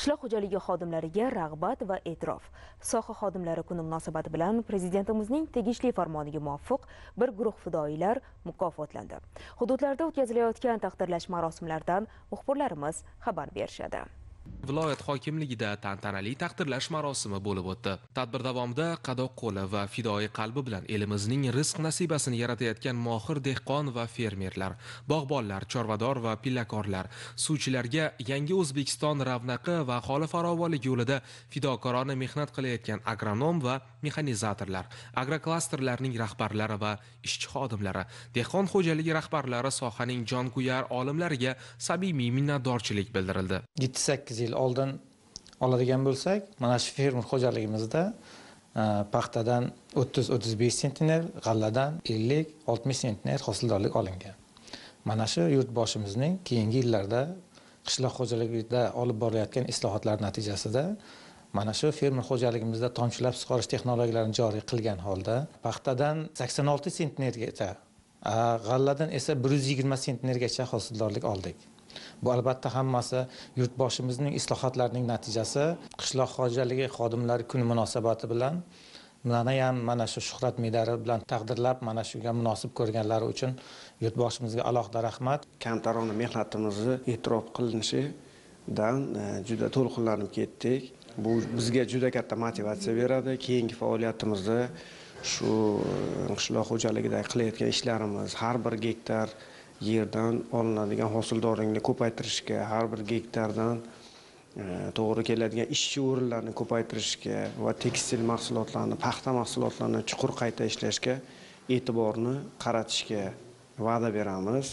Qishloq xo'jaligi xodimlariga rag'bat va e'tirof. Soha xodimlari kuni munosabati bilan Prezidentimizning tegishli farmoniga muvofiq bir guruh fidoyilar mukofotlandi. Hududlarda o'tkazilayotgan taqdirlash marosimlaridan muxbirlarimiz xabar berishadi. Viloyat hokimligida tantanali taqdirlash marosimi bo'lib o'tdi. Tadbir davomida qadoq qo'li va fidoyi qalbi bilan elimizning rizq nasibasini yaratayotgan mohir dehqon va fermerlar, bog'bonlar, chorvador va pillakorlar, suvchilarga yangi O'zbekiston ravnaqi va aholi farovonligi yo'lida fidokorona mehnat qilayotgan agronom va mexanizatorlar, agroklasterlarning rahbarlari va ishchi xodimlari, dehqon xo'jaligi rahbarlari sohaning jonkuyar olimlariga samimiy minnatdorchilik bildirildi. 7-8 yil oldin oladigan bo'lsak, mana shu fermer xo'jaligimizda paxtadan 30-35 sentner, g'alladan 50-60 sentner hosildorlik olingan. Mana shu yurtboshimizning keyingi yillarda qishloq xo'jaligida olib borilayotgan islohotlar natijasida mana shu fermer xo'jaligimizda tomchilab sug'orish texnologiyalarini joriy qilgan holda paxtadan 86 sentnergacha, g'alladan esa 120 sentnergacha hosildorlik oldik. Bu albatta hammasi yurtboshimizning islohotlarining natijasi. Qishloq xo'jaligi xodimlari kuni munosabati bilan mana ham mana shu shuhrat medali bilan taqdirlab, mana shunga munosib ko'rganlari uchun yurtboshimizga alohida rahmat. Kamtarona mehnatimizni e'tirof qilinishidan juda to'lqinlanib ketdik. Bu bizga juda katta motivatsiya beradi. Keyingi faoliyatimizda shu qishloq xo'jaligida qilayotgan ishlarimiz har bir gektar yerdan olinadigan hosildorlikni ko'paytirishga, har bir gektardan to'g'ri keladigan ishchi o'rinlarini ko'paytirishga va tekstil mahsulotlarini, paxta mahsulotlarini chuqur qayta ishlashga e'tiborni qaratishga va'da beramiz.